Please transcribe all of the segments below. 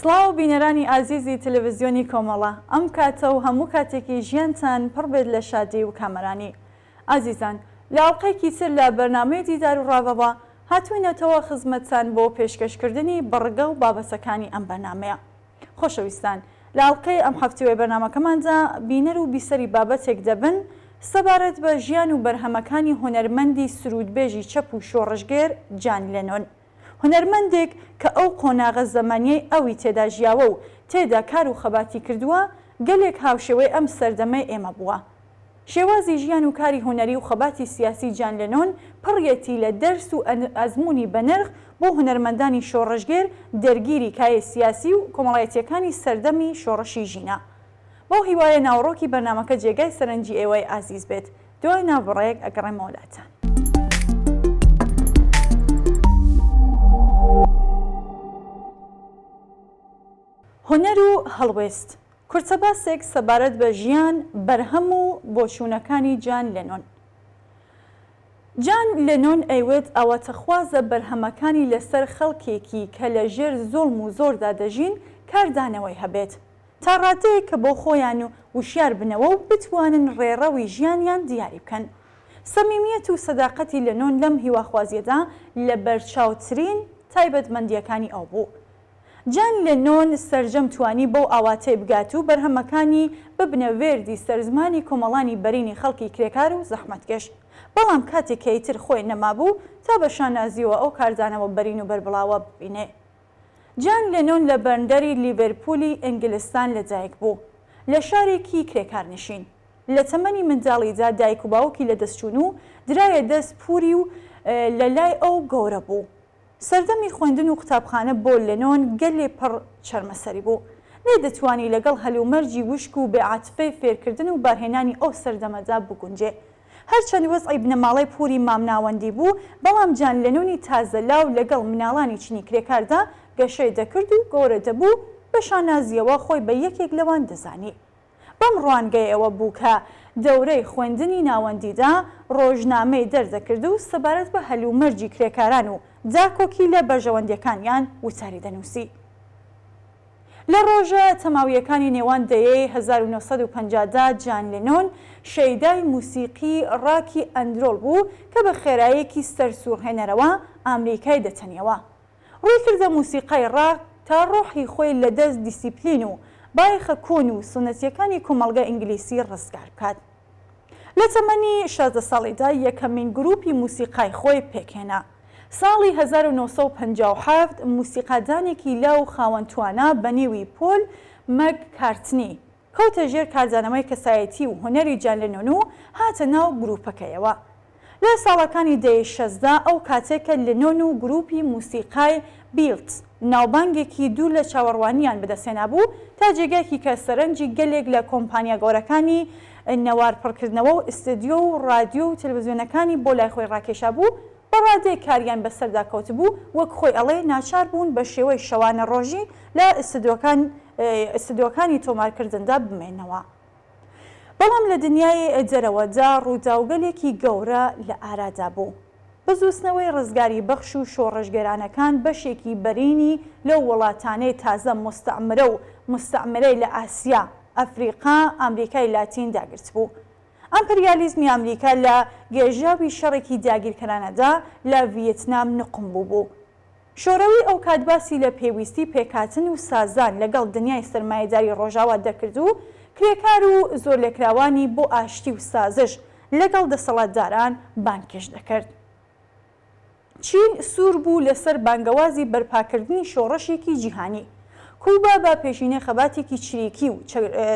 سڵاو بینەرانی ئازیزی تەلەڤزیۆنی کۆمەڵە، ئەم کاتە و هەموو کاتێکی ژیانتان پڕ بێت لە شادی و کامەرانی. ئازیزان، لە ئەڵقەیەکی تر لە بەرنامەی دیدار و ڕاڤەوە هاتووینەتەوە خزمەتتان بۆ پێشکەشکردنی بڕگە و بابەتەکانی ئەم بەرنامەیە. خۆشەویستان، لە ئەڵقەی ئەم هەفتەوەی بەرنامەکەماندا بینەر و بیسەری بابەتێک دەبن سەبارەت بە ژیان و بەرهەمەکانی هونەرمەندی سروودبێژی چەپ و شۆڕشگێر جان لێنۆن. هونەرمەندێک کە ئەو قۆناغە زەمەنیەی ئەوی تێدا ژیاوە و تێدا کار و خەباتی کردووە گەلێک هاوشێوەی ئەم سەردەمەی ئێمە بووە. شێوازی ژیان و کاری هونەری و خەباتی سیاسی جان لێنۆن پڕیەتی لە دەرس و ئەزموونی بەنرخ بۆ هونەرمەندانی شۆڕشگێر دەرگیری کایەی سیاسی و کۆمەڵایەتیەکانی سەردەمی شۆڕشی ژینا. بەو هیوایە ناوەڕۆکی بەرنامەکە جێگای سەرنجی ئێوەی ئازیز بێت. دوای ناوبڕێک ئەگەڕێمەوە لاتان. هونەر و هەڵوێست، کورتەباسێک سەبارەت بە ژیان، بەرهەم و بۆچوونەکانی جان لێنۆن. جان لێنۆن ئەیوت ئاواتەخوازە بەرهەمەکانی لەسەر خەڵکێکی کە لە ژێر زوڵم و زۆردا دەژین کاردانەوەی هەبێت. تا ڕادەیەک کە بۆ خۆیان و وشیار بنەوە و بتوانن ڕێڕەوی ژیانیان دیاری بکەن. سەمیمیەت و سەداقەتی لێنۆن لەم هیواخوازیەدا لە بەرچاوترین تایبەتمەندیەکانی ئەو بوو. جان لێنۆن سەرجەم توانی بەو ئاواتەی بگات و بەرهەمەکانی ببنە وێردی سەرزمانی کۆمەڵانی بەرینی خەڵکی کرێکار و زەحمەتکێش. بەڵام کاتێک کە ئیتر خۆی نەمابوو تا بە شانازیەوە ئەو کاردانەوە بەرین و بەربڵاوە ببینێ. جان لێنۆن لە بەندەری لیڤەرپولی ئینگلستان لەدایک بوو، لە شارێکی کرێکارنشین. لە تەمەنی منداڵیدا دایک و باوکی لەدەستچوون و درایە دەست پوری و لە لای ئەو گەورە بوو. سەردەمی خوێندن و قوتابخانە بۆ لێنۆن گەلێ پڕ چەرمەسەری بوو. نەیدەتوانی لەگەڵ هەلومەرجی وشک و بێ عاتفەی فێرکردن و بارهێنانی ئەو سەردەمەدا بگونجێ. هەرچەند وەزعی بنەماڵەی پوری مامناوەندی بوو، بەڵام جان لێنۆنی تازە لاو لەگەڵ مناڵانی چینی کرێکاردا گەشەی دەکرد و گەورە دەبوو، بە شانازییەوە خۆی بە یەکێک لەوان دەزانی. بەم ڕوانگەیەوە بوو کە دەورەی خوێندنی ناوەندیدا ڕۆژنامەی دەردەکرد و سەبارەت بە هەلومەرجی کرێکاران و داکۆکی لە بەرژەوەندییەکانیان وتاری دەنووسی. لە ڕۆژە تەماوییەکانی نێوان دەیەی 1950 دا جان لێنۆن شەیدای موسیقی ڕاکی ئەندرۆڵ بوو کە بە خێراییەکی سەرسووڕهێنەرەوە ئامریکای دەتەنیەوە. ڕووی کردە موسیقای ڕاک تا ڕۆحی خۆی لە دەست دیسیپلین و بایەخە کۆن و سوننەتییەکانی کۆمەڵگای ئینگلیسی ڕزگار بکات. لە تەمەنی 16 ساڵیدا یەکەمین گرووپی موسیقای خۆی پێکهێنا. ساڵی 1957 موسیقادانێکی لاو و خاوەن توانا بە نێوی پۆل مەک کارتنی کەوتە ژێر کاردانەوەی کەسایەتی و هونەری جان لێنۆن و هاتە ناو گرووپەکەیەوە. لە ساڵەکانی دەیەی شەستدا ئەو کاتێک کە لێنۆن و گرووپی موسیقای بیتڵز ناوبانگێکی دوور لە چاوەڕوانییان بەدەستهێنابوو تا جێگایەکی کە سەرنجی گەلێک لە کۆمپانیا گەورەکانی نەوار پڕکردنەوە و ئستدیۆ و ڕادیۆ و تەلەڤزیۆنەکانی بۆ لای خۆی ڕاکێشابوو بە ڕادەیەک کاریان بەسەردا کەوتبوو وەک خۆی ئەڵێ ناچار بوون بە شێوەی شەوانە ڕۆژی لە ئستدیۆکانی تۆمارکردندا بمێنەوە. بەڵام لە دنیای دەرەوەدا ڕووداوگەلێکی گەورە لە ئارادا بوو. بزووتنەوەی ڕزگاریبەخش و شۆڕشگێرانەکان بەشێکی بەرینی لەو وڵاتانەی تازە موستەعمرە و موستەعمرەی لە ئاسیا، ئەفریقا، ئامریکای لاتین داگرتبوو. ئەمپریالیزمی ئامریکا لە گێژاوی شەڕێکی داگیرکەرانەدا لە ڤیەتنام نوقم بووبوو. شۆرەوی ئەوکات باسی لە پێویستی پێکهاتن و سازان لەگەڵ دنیای سەرمایەداری ڕۆژاوا دەکرد و کرێکار و زۆرلێکراوانی بۆ ئاشتی و سازش لەگەڵ دەسەڵاتداران بانگهێشت دەکرد. چین سوور بوو لەسەر بانگەوازی بەرپاکردنی شۆڕشێکی جیهانی. کوبا بە پێشینەی خەباتێکی چریکی و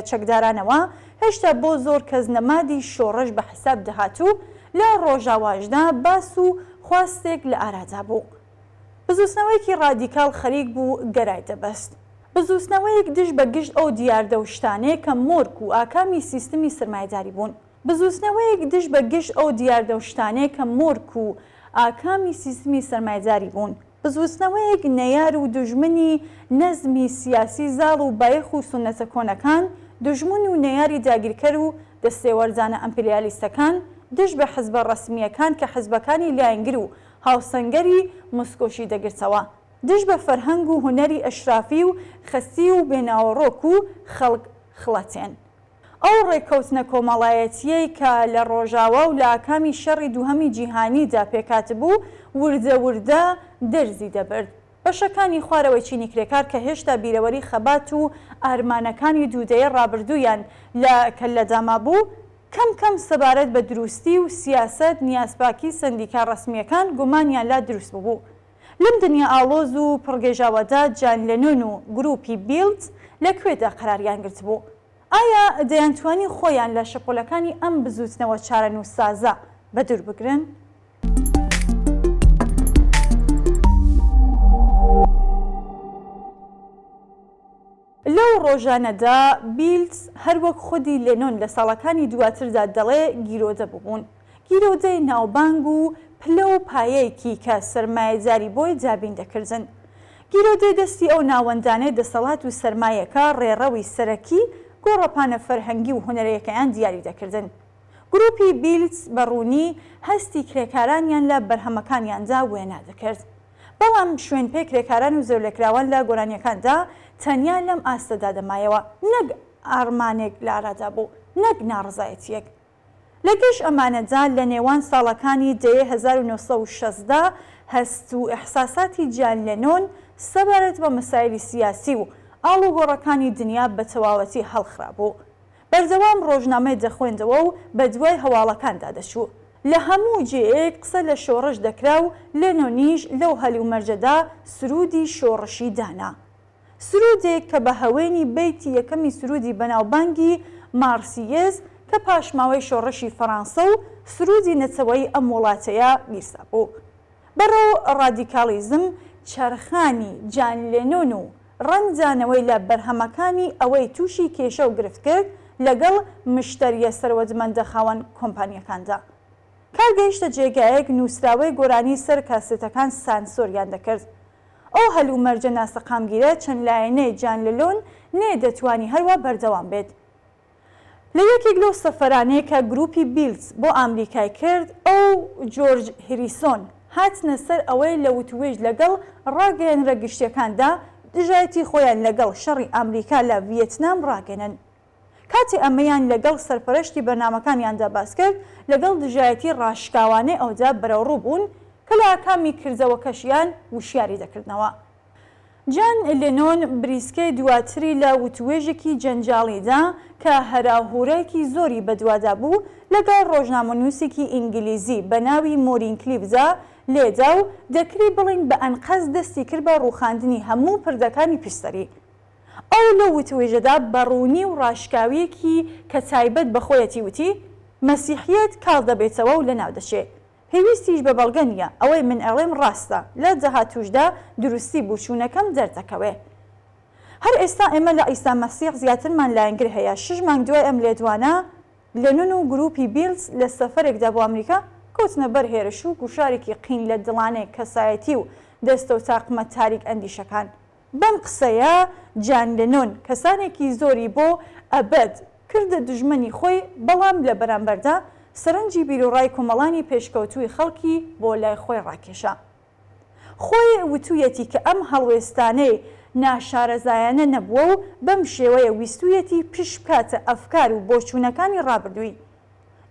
چەکدارانەوە هێشتا بۆ زۆر کەس نەمادی شۆڕش بە حیساب دەهات و لە ڕۆژاواشدا باس و خواستێک لە ئارادا بوو. بزووتنەوەیەکی ڕادیکاڵ خەریک بوو گەرای دەبەست. بزووتنەوەیەک دژ بە گشت ئەو دیاردە و شتانەی کە مۆرک و ئاکامی سیستمی سەرمایەداری بوون. بزووتنەوەیەک دژ بە گشت ئەو دیاردە و شتانەی کە مۆرک و ئاکامی سیستمی سەرمایەداری بوون. بزووتنەوەیەک نەیار و دوژمنی نەزمی سیاسی زاڵ و بایەخ و سوننەتە کۆنەکان، دوژمن و نەیاری داگیرکەر و دەستێوەردانە ئەمپریالیستەکان، دژ بە حزبە ڕەسمییەکان کە حزبەکانی لایەنگر و هاوسەنگەری مسکۆشی دەگرتەوە. دژ بە فەرهەنگ و هونەری ئەشرافی و خەسی و بێ ناوەڕۆک و خەڵک خڵەتێن. ئەو ڕێککەوتنە کۆمەڵایەتییەی کە لە ڕۆژاوا و لە ئاکامی شەڕی دووهەمی جیهانیدا پێکهاتبوو، وردە وردە دەرزی دەبرد. بەشەکانی خوارەوەی چینی کرێکار کە هێشتا بیرەوەری خەبات و ئارمانەکانی دوو دەیە ڕابردوویان لە کەللەدا مابوو، کەم کەم سەبارەت بە دروستی و سیاسەت نیازپاکی سەندیکا ڕەسمییەکان گومانیان لا دروست ببوو. لەم دنیا ئاڵۆز و پڕگێژاوەدا جان لێنۆن و گرووپی بیتڵز لە کوێدا قەراریان گرتبوو؟ ئایا دەیانتوانی خۆیان لە شەپۆلەکانی ئەم بزووتنەوە چارەنووسسازە بەدوور بگرن؟ لەو ڕۆژانەدا بیتڵز هەروەک خودی لێنۆن لە ساڵەکانی دواتردا دەڵێ گیرۆدە ببوون. گیرۆدەی ناوبانگ و پلە و پایەیەکی کە سەرمایەداری بۆی دابین دەکردن. گیرۆدەی دەستی ئەو ناوەندانەی دەسەڵات و سەرمایە کە ڕێڕەوی سەرەکی گۆڕەپانە فەرهەنگی و هونەرەیەکەیان دیاری دەکردن. گروپی بیتڵز بە ڕوونی هەستی کرێکارانیان لە بەرهەمەکانیاندا وێنا دەکرد. بەڵام شوێنپێی کرێکاران و زۆرلێکراوان لە گۆرانییەکاندا تەنیا لەم ئاستەدا دەمایەوە، نەک ئارمانێک لە ئارادا بوو، نەک ناڕەزایەتییەک. لە گشت ئەمانەدا لە نێوان ساڵەکانی دەیەی 1960 دا هەست و ئیحساساتی جان لێنۆن سەبارەت بە مەسایلی سیاسی و ئاڵوگۆڕەکانی دنیا بە تەواوەتی هەڵخرابوو. بەردەوام ڕۆژنامەی دەخوێندەوە و بە دوای هەواڵەکاندا دەچوو. لە هەموو جێیەک قسە لە شۆڕش دەکرا و لێنۆنیش لەو هەلومەرجەدا سروودی شۆڕشی دانا. سروودێک کە بە هەوێنی بەیتی یەکەمی سروودی بەناوبانگی مارسییەز کە پاشماوەی شۆڕشی فەڕانسە و سروودی نەتەوەیی ئەم وڵاتەیە گیرسابوو. بەرەو ڕادیکاڵیزم چەرخانی جان لێنۆن و ڕەنگدانەوەی لە بەرهەمەکانی ئەوەی تووشی کێشە و گرفت کرد لەگەڵ مشتەرییە سەروەتمەندە خاوەن کۆمپانییەکاندا. کار گەیشتە جێگایەک نووسراوەی گۆرانی سەر کاسێتەکان سانسۆریان دەکرد. ئەو هەلومەرجە ناسەقامگیرە چەند لایەنەی جان للۆن نەیدەتوانی هەروا بەردەوام بێت. لە یەکێک لەو سەفەرانەی کە گروپی بیتڵز بۆ ئامریکای کرد، ئەو و جۆرج هریسۆن هاتنە سەر ئەوەی لە وتووێژ لەگەڵ ڕاگەیەنرە گشتیەکاندا دژایەتی خۆیان لەگەڵ شەڕی ئامریکا لە ڤیەتنام ڕاگەنن. کاتێ ئەمەیان لەگەڵ سەرپەرەشتی بەرنامەکانیاندا باس کرد، لەگەڵ دژایەتی ڕاشکاوانەی ئەودا بەرەوڕوو بوون کە لە ئاکامی کردەوەکەشیان وشیاری دەکردنەوە. جان لێنۆن بریسکەی دواتری لە وتووێژێکی جەنجاڵیدا کە هەراوهورایەکی زۆری بەدوادا بوو لەگەڵ ڕۆژنامەنووسێکی ئینگلیزی بە ناوی مۆرین کلیفدا لێدا و دەکری بڵێین بە ئەنقەست دەستی کرد بە ڕووخاندنی هەموو پردەکانی پشت سەری. ئەو لەو وتووێژەدا بە ڕوونی و ڕاشکاوییەکی کە تایبەت بە خۆیەتی وتی، مەسیحییەت کاڵ دەبێتەوە و لەناو دەچێ. پێویستیش بە بەڵگە نییە، ئەوەی من ئەڵێم ڕاستە، لە داهاتووشدا دروستی بوچوونەکەم دەردەکەوێ. هەر ئێستا ئێمە لە عیسا مەسیح زیاترمان لایەنگر هەیە. شش مانگ دوای ئەم لێدوانە، لێنۆن و گرووپی بیتڵز لە سەفەرێکدا بۆ ئەمریکا کەوتنە بەر هێرش و گوشارێکی قین لە دڵانەی کەسایەتی و دەستە و تاقمە تاریک ئەندیشەکان. بەم قسەیە جان لێنۆن کەسانێکی زۆری بۆ ئەبەد کردە دوژمنی خۆی، بەڵام لە بەرامبەردا سەرنجی بیروڕای کۆمەڵانی پێشکەوتووی خەڵکی بۆ لای خۆی ڕاکێشا. خۆی وتوویەتی کە ئەم هەڵوێستانەی ناشارەزایانە نەبووە و بەم شێوەیە ویستوویەتی پشت بکاتە ئەفکار و بۆچوونەکانی ڕابردووی.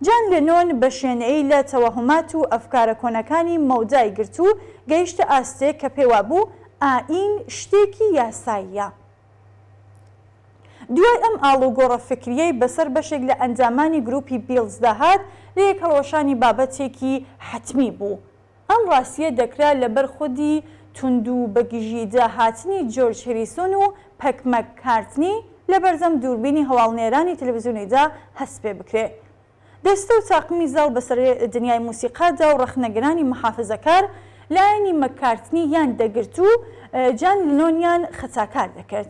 جان لێنۆن بە شێنەیی لە تەوەهومات و ئەفکارە کۆنەکانی مەودای گرت و گەیشتە ئاستێک کە پێیوابوو ئایین شتێکی یاساییە. دوای ئەم ئاڵوگۆڕە فکرییەی بەسەر بەشێک لە ئەندامانی گروپی بیتڵزدا هات، لەیەکهەڵوەشانی بابەتێکی حەتمی بوو. ئەم ڕاستییە دەکرا لەبەر خودی توند و بەگژیدا هاتنی جۆرج هریسۆن و پەک مەککارتنی لەبەردەم دووربینی هەواڵنێرانی تەلەفزیۆنیدا هەست پێ بکرێ. دەستە و تاقمی زاڵ بەسەر دنیای موسیقادا و ڕەخنەگرانی محافزەکار لایەنی مەککارتنی یان دەگرت و جان لنۆنیان خەتاکار دەکرد.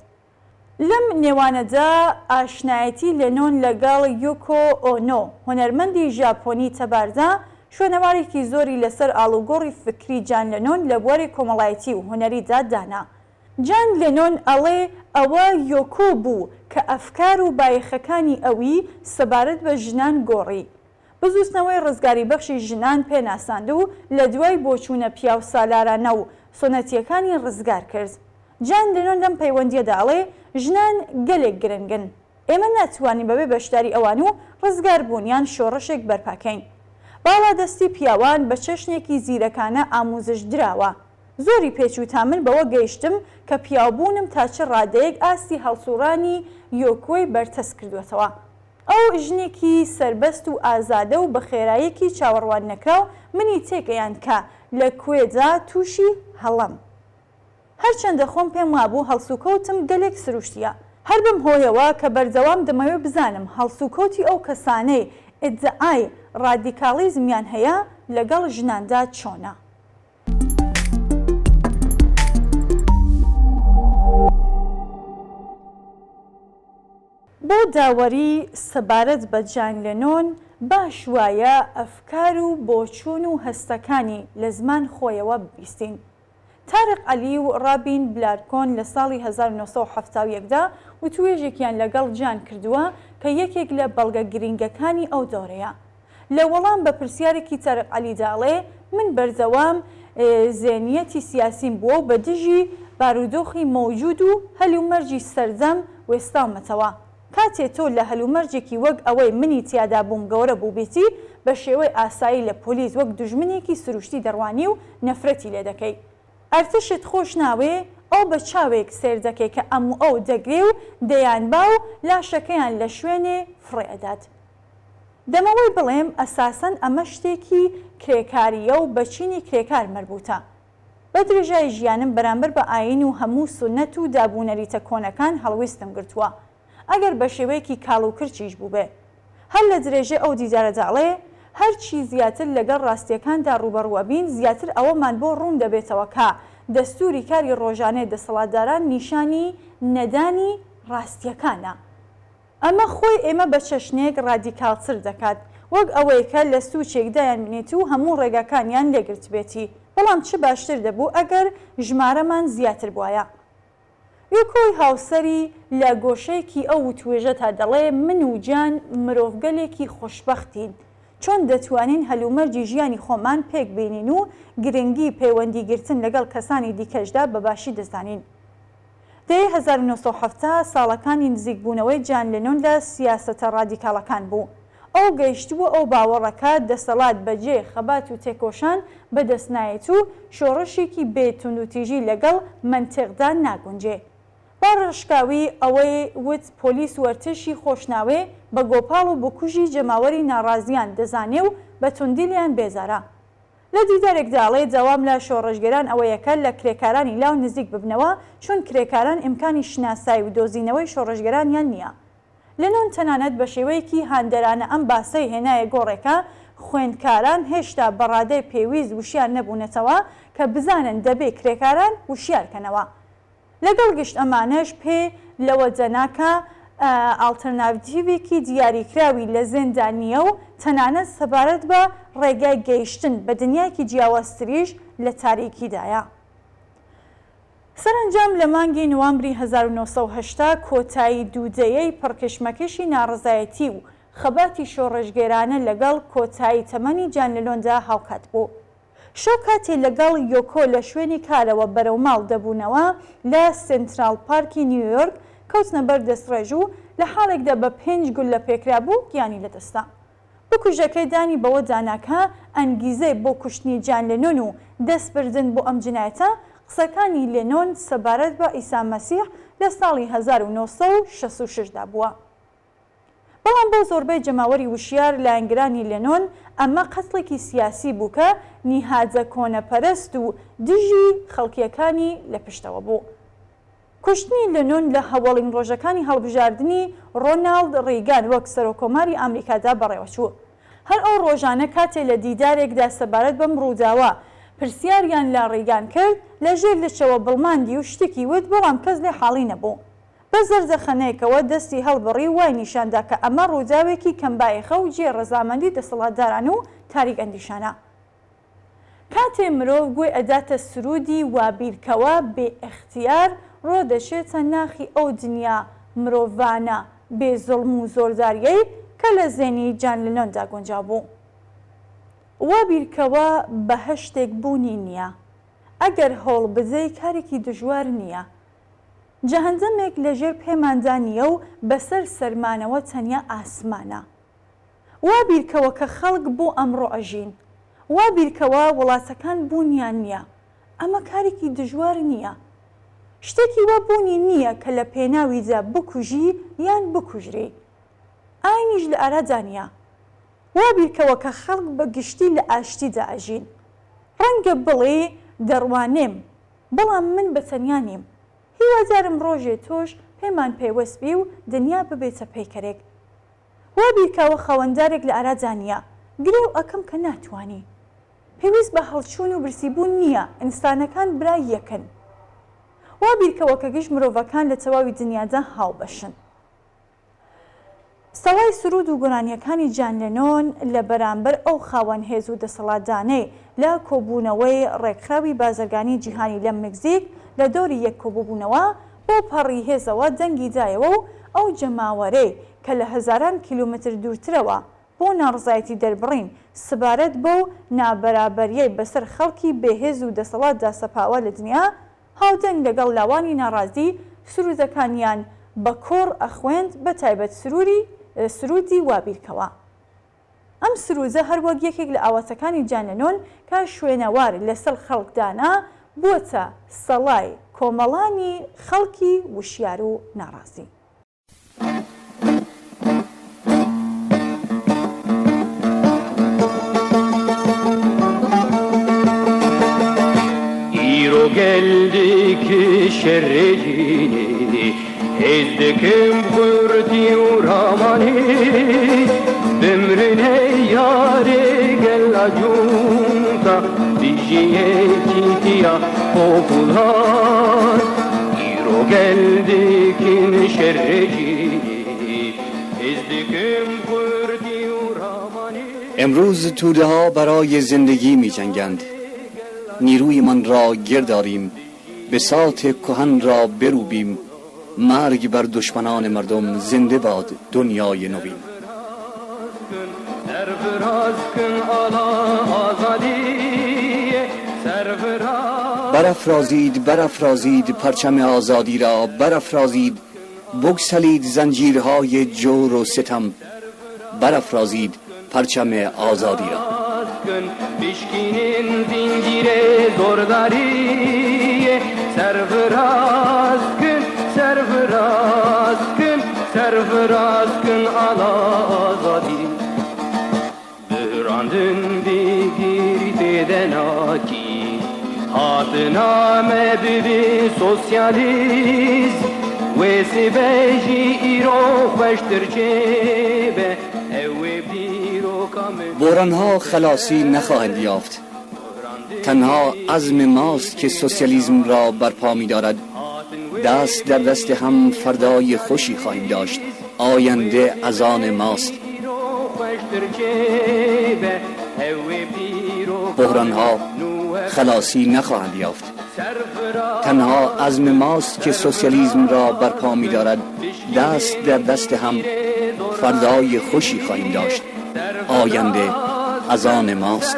لەم نێوانەدا ئاشنایەتی لێنۆن لەگەڵ یۆکۆ ئۆنۆ، هونەرمەندی ژاپۆنی تەباردا، شوێنەوارێکی زۆری لەسەر ئاڵوگۆڕی فکری جان لێنۆن لە بواری کۆمەڵایەتی و هونەریدا دانا. جان لێنۆن ئەڵێ ئەوە یۆکۆ بوو کە ئەفکار و بایەخەکانی ئەوی سەبارەت بە ژنان گۆڕی. بزووتنەوەی ڕزگاریبەخشی ژنان پێ ناساند و لە دوای بۆچوونە پیاوسالارانە و سوننەتییەکانی ڕزگار کرد. جان لێنۆن لەم پەیوەندییەدا ئەڵێ، ژنان گەلێک گرنگن. ئێمە ناتوانین بەبێ بەشداری ئەوان و ڕزگاربوونیان شۆڕشێک بەرپا کەین. باڵادەستی پیاوان بە چەشنێکی زیرەکانە ئاموزش دراوە. زۆری پێچوو تا من بەوە گەیشتم کە پیاوبوونم تا چ ڕادەیەک ئاستی هەڵسووڕانی یۆکۆی بەرتەسک کردووەتەوە. ئەو ژنێکی سەربەست و ئازادە و بە خێراییەکی چاوەڕواننەکراو منی تێگەیاند کە لە کوێدا تووشی هەڵەم. هەرچەندە خۆم پێم وابوو هەڵسوکەوتم گەلێک سروشتییە. هەر بەم هۆیەوە کە بەردەوام دەمەوێ بزانم هەڵسوکەوتی ئەو کەسانەی ئیدعای ڕادیکاڵیزمیان هەیە لەگەڵ ژناندا چۆنە. بۆ داوەری سەبارەت بە جان لێنۆن باش وایە ئەفکار و بۆچوون و هەستەکانی لە زمان خۆیەوە ببیستین. تارق عەلی و ڕابین بلارکۆن لە ساڵی 1971 دا وتوێژێکیان لەگەڵ جان کردووە کە یەکێک لە بەڵگە گرینگەکانی ئەو دەورەیە. لە وەڵام بە پرسیارێکی تارق عەلیدا ئەڵێ، من بەردەوام زێنیەتی سیاسیم بووە و بە دژی بارودۆخی مەوجود و هەلومەرجی سەردەم وێستاومەتەوە. کاتێ تۆ لە هەلومەرجێکی وەک ئەوەی منی تیادا بووم گەورە بووبیتی، بە شێوەی ئاسایی لە پۆلیس وەک دوژمنێکی سروشتی دەڕوانی و نەفرەتی لێ دەکەی. ئەرتەشت خۆش ناوێ، ئەو بە چاوێک سەیر دەکەی کە ئەم و ئەو دەگرێ و دەیانبا و لاشەکەیان لە شوێنێ فڕێ ئەدات. دەمەوەی بڵێم ئەساسەن ئەمە شتێکی کرێکارییە و بە چینی کرێکار مەربووتە. بە درێژای ژیانم بەرامبەر بە ئایین و هەموو سوننەت و داب و نەریتە کۆنەکان هەڵویستم گرتووە، ئەگەر بە شێوەیەکی کاڵ و کرچیش بووبێ. هەر لە درێژەی ئەو دیدارەدا ئەڵێ، هەر چی زیاتر لەگەڵ ڕاستییەکاندا ڕووبەڕوو ئەبین زیاتر ئەوەمان بۆ ڕوون دەبێتەوە کە دەستووری کاری ڕۆژانەی دەسەڵاتداران نیشانی نەدانی ڕاستییەکانە. ئەمە خۆی ئێمە بە چەشنێک ڕادیکاڵتر دەکات، وەک ئەوەی کە لە سووچێک دایانبنێت و هەموو ڕێگاکانیان لێگرتبێتی، بەڵام چ باشتر دەبوو ئەگەر ژمارەمان زیاتر بوایە. یۆکۆی هاوسەری لە گۆشەیەکی ئەو وتوێژەدا دەڵێ من و جان مرۆڤگەلێکی خۆشبەختین، چۆن دەتوانین هەلومەرجی ژیانی خۆمان پێکبێنین و گرنگی پەیوەندیگرتن لەگەڵ کەسانی دیکەشدا بە باشی دەزانین. دەیەی 1970 ساڵەکانی نزیکبوونەوەی جان لێنۆن لە سیاسەتە ڕادیکاڵەکان بوو. ئەو گەیشتبووە ئەو باوەڕە کە دەسەڵات بە جێ خەبات و تێکۆشان بە دەست نایەت و شۆڕشێکی بێ توندوتیژی لەگەڵ مەنتیقدا ناگونجێ. بە ڕاشکاوی ئەوەی وت پۆلیس و ئەرتەشی خۆشناوێ بە گۆپاڵ و بکوژی جەماوەری ناڕازیان دەزانێ و بە توندی لێیان بێزارە. لە دیدارێکدا ئەڵێ داوام لە شۆڕشگێران ئەوەیە کە لە کرێکارانی لاو نزیک ببنەوە چون کرێکاران ئیمکانی شناسای و دۆزینەوەی شۆڕشگێرانیان نییە. لنۆن تەنانەت بە شێوەیەکی هاندەرانە ئەم باسەی هێنایە گۆڕێ کە خوێندکاران هێشتا بە ڕادەی پێویست وشیار نەبوونەتەوە کە بزانن دەبێ کرێکاران وشیار کەنەوە. لەگەڵ گشت ئەمانەش پێ لەوە دەنا کە ئاڵتەرناڤتیڤێکی دیاریکراوی لە زێندا نییە و تەنانەت سەبارەت بە ڕێگای گەیشتن بە دنیایەکی جیاوازتریش لە تاریکیدایە. سەرەنجام لە مانگی نوامبری 1980 کۆتایی دوو دەیەی پڕکشمەکشی ناڕەزایەتی و خەباتی شۆڕشگێرانە لەگەڵ کۆتایی تەمەنی جان لنۆندا هاوکات بوو. شەو کاتێ لەگەڵ یۆکۆ لە شوێنی کارەوە بەرەو ماڵ دەبوونەوە لە سێنتراڵ پارکی نیویۆرک کەوتنە بەر دەستڕێژ و لە حاڵێکدا بە پێنج گوللە پێکرابوو گیانی لەدەستدا. بکوژەکەی دانی بەوە دانا کە ئەنگیزەی بۆ کوشتنی جان لێنۆن و دەست بردن بۆ ئەم جنایەتە قسەکانی لێنۆن سەبارەت بە عیسا مەسیح لە ساڵی 1966 دا بووە. بەڵام بۆ زۆربەی جەماوەری وشیار لایەنگرانی لێنۆن ئەمە قەتڵێکی سیاسی بوو کە نیهادە کۆنەپەرست و دژی خەڵکییەکانی لە پشتەوە بوو. کوشتنی لێنۆن لە هەوەڵین ڕۆژەکانی هەڵبژاردنی ڕۆناڵد ڕیگان وەک سەرۆککۆماری ئامریکادا بەڕێوەچوو. هەر ئەو ڕۆژانە کاتێ لە دیدارێکدا سەبارەت بەم ڕووداوە پرسیاریان لە ڕیگان کرد، لە ژێر لچەوە بڵماندی و شتێکی وت بەڵام کەس لێ حاڵی نەبوو. بە زەردەخەنەیەکەوە دەستی هەڵبڕی و وای نیشان دا کە ئەمە ڕووداوێکی کەمبایەخە و جێی ڕەزامەندی دەسەڵاتداران و تاریک ئەندیشانە. کاتێ مرۆڤ گوێ ئەداتە سروودی وابیرکەوە بێ ئیختیار ڕۆ دەچێتە ناخی ئەو دنیا مرۆڤانە بێ زوڵم و زۆرداریەی کە لە زێنی جان لنۆندا گونجاو بوو. وابیرکەوە بەهەشتێک بوونی نییە. ئەگەر هەوڵ بدەی کارێکی دژوار نییە. جەهەندەمێک لە ژێر پێماندا نییە و بەسەر سەرمانەوە تەنیا ئاسمانە. وا بیرکەوە کە خەڵک بۆ ئەمڕۆ ئەژین. وا بیرکەوە وڵاتەکان بوونیان نییە. ئەمە کارێکی دژوار نییە. شتێکی وا بوونی نییە کە لە پێناویدا بکوژی یان بکوژرێی. ئاینیش لە ئارادا نییە. وا بیرکەوە کە خەڵک بە گشتی لە ئاشتیدا ئەژین. ڕەنگە بڵێی دەڕوانێم، بەڵام من بە تەنیا نیم. هیوادارم ڕۆژێ تۆش پێمان پەیوەست بی و دنیا ببێتە پەیکەرێک. وا بیرکەوە خاوەندارێک لە ئارادا نییە. گرێو ئەکەم کە ناتوانی. پێویست بە هەڵچوون و برسیبوون نییە، ئینسانەکان برای یەکن. وا بیرکەوە کە گشت مرۆڤەکان لە تەواوی دنیادا هاوبەشن. سەڵای سروود و گۆرانییەکانی جان لێنۆن لە بەرامبەر ئەو خاوەن هێز و دەسەڵاتدانەی لە کۆبوونەوەی ڕێکخراوی بازرگانی جیهانی لە مکزیک لە دەوری یەک کۆببوونەوە بەو پەڕی هێزەوە دەنگی دایەوە و ئەو جەماوەرەی کە لە هەزاران کیلۆمەتر دوورترەوە بۆ ناڕزایەتی دەربڕین سبارەت بەو نابەرابەریەی بەسەر خەڵکی بێ هێز و دەسەڵاتدا سەپاوە لە دنیا هاودەنگ لەگەڵ لاوانی ناڕازی سروودەکانیان بە کۆڕ ئەخوێند بە تایبەت سرووری سروودی وابیرکەوە. ئەم سروودە هەر وەک یەکێک لە ئاواتەکانی جان لێنۆن کە شوێنەوار لەسەر خەڵک دانا بووەتە سەڵای کۆمەڵانی خەڵکی وشیار و ناڕازی. امروز توده ها برای زندگی می جنگند. نیرویمان را گرداریم بساط کهن را بروبیم مرگ بر دشمنان مردم زنده باد دنیای نوین. برافرازید برافرازید پرچم آزادی را برافرازید بگسلید زنجیرهای جور و ستم برافرازید پرچم آزادی را. بحرانها خلاصی نخواهند یافت. تنها عزم ماست که سوسیالیسم را برپا می دارد. دست در دست هم فردای خوشی خواهیم داشت. آینده از آن ماست. بحرانها خلاصی نخواهند یافت. تنها عزم ماست که سوسیالیسم را برپا می دارد. دست در دست هم فردای خوشی خواهیم داشت. آینده از آن ماست.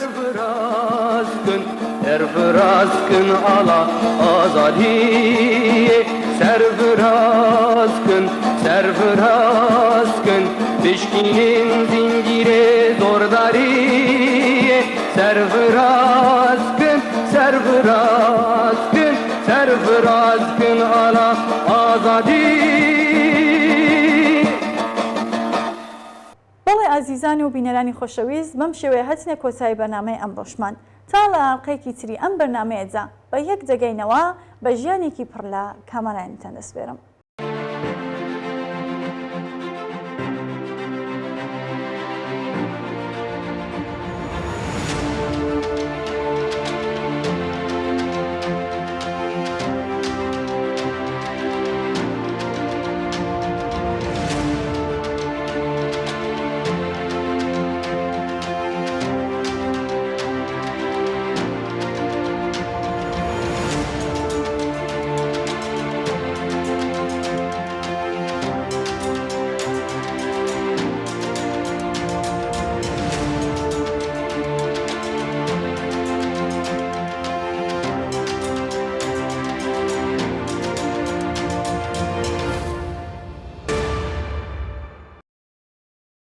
بەڵێ ئازیزان و بینەرانی خۆشەویست بەم شێوەیە هاتینە کۆتایی بەرنامەی ئەمڕۆشمان تا لە ئاڵقەیەکی تری ئەم بەرنامەیەدا بە یەک دەگەینەوە بە ژیانێکی پڕ لە کامەرانیتان دەسپێرم.